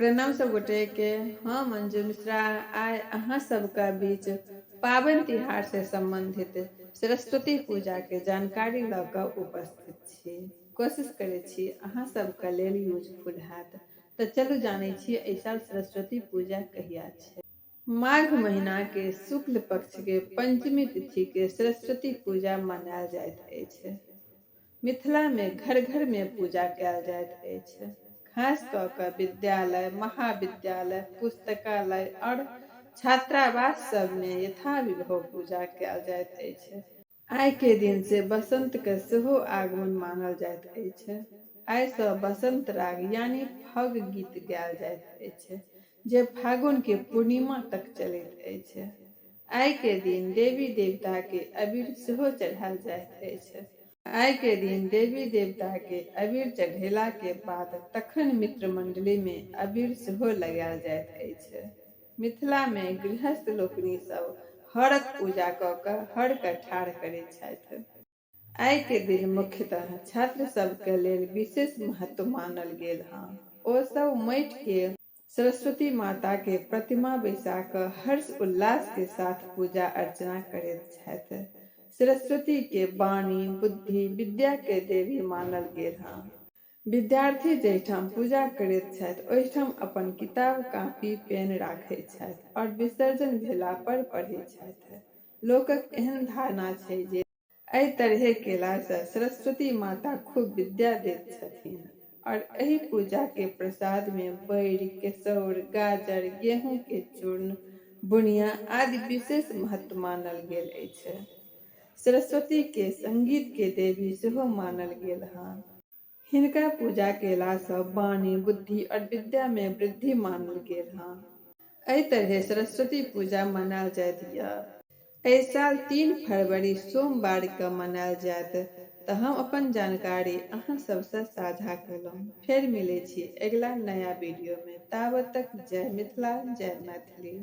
प्रणाम सब गोटे के, हम अंजू मिश्रा आइ अहाँ सबके बीच पाबनि तिहार से संबंधित सरस्वती पूजा के जानकारी लऽ कऽ उपस्थित छी। कोशिश करै छी अहाँ सबके लेल यूजफुल हैत। तऽ चलू जानै छी एहि साल सरस्वती पूजा कहिया छै। माघ महीना के शुक्ल पक्ष के पंचमी तिथि के सरस्वती पूजा मनायल जाइत अछि। मिथिला मे घर-घर मे पूजा कयल जाइत अछि। खास कऽ कऽ विद्यालय, महाविद्यालय, पुस्तकालय आओर छात्रावास सब मे यथाविभव पूजा कयल जाइत अछि। आइ के दिन से बसंत के सेहो आगमन मानल जाइत अछि। आइ सँ बसंत राग यानी फग गीत गायल जाइत अछि, जे फागुन के पूर्णिमा तक चलैत अछि। आइ के दिन देवी देवता के अबीर सेहो चढ़ायल जाइत अछि। आइ के दिन देवी देवता के अबीर चढ़ेला के बाद तखन मित्र मंडली मे अबीर सेहो लगायल जाइत अछि। मिथिला मे गृहस्थ लोकनि सब हरक पूजा कऽ कऽ हर के ठाढ़ करैत छथि। आइ के दिन मुख्यतः छात्र सब के लेल विशेष महत्व मानल गेल हँ। ओ सब माटि के सरस्वती माता के प्रतिमा बैसा कऽ हर्ष उल्लास के साथ पूजा अर्चना करैत छथि। सरस्वती के वाणी, बुद्धि, विद्या के देवी मानल गेल हँ। विद्यार्थी जाहिठाम पूजा करैत छथि ओहिठाम अपन किताब, कापी, पेन राखैत छथि आओर विसर्जन भेला पर पढ़ैत छथि। लोकक एहन धारणा छै जे एहि तरहे केला सँ सरस्वती माता खूब विद्या दैत छथिन आओर एहि पूजा के प्रसाद मे बैर, केसौर, गाजर, गेहूं के चूर्ण, बुनिया आदि विशेष महत्व मानल गेल अछि। सरस्वती के संगीत के देवी सेहो मानल गेल हँ। हिनका पूजा केला सँ वाणी, बुद्धि आओर विद्या मे वृद्धि मानल गेल हँ। एहि तरहे सरस्वती पूजा मनायल जाइत यऽ। एहि साल 3 फरवरी सोमवार के मनायल जायत तऽ हम अपन जानकारी अहाँ सबसँ साझा केलहुँ। फेर मिलै छी अगिला नया वीडियो मे, ताबत तक जय मिथिला, जय मैथिली।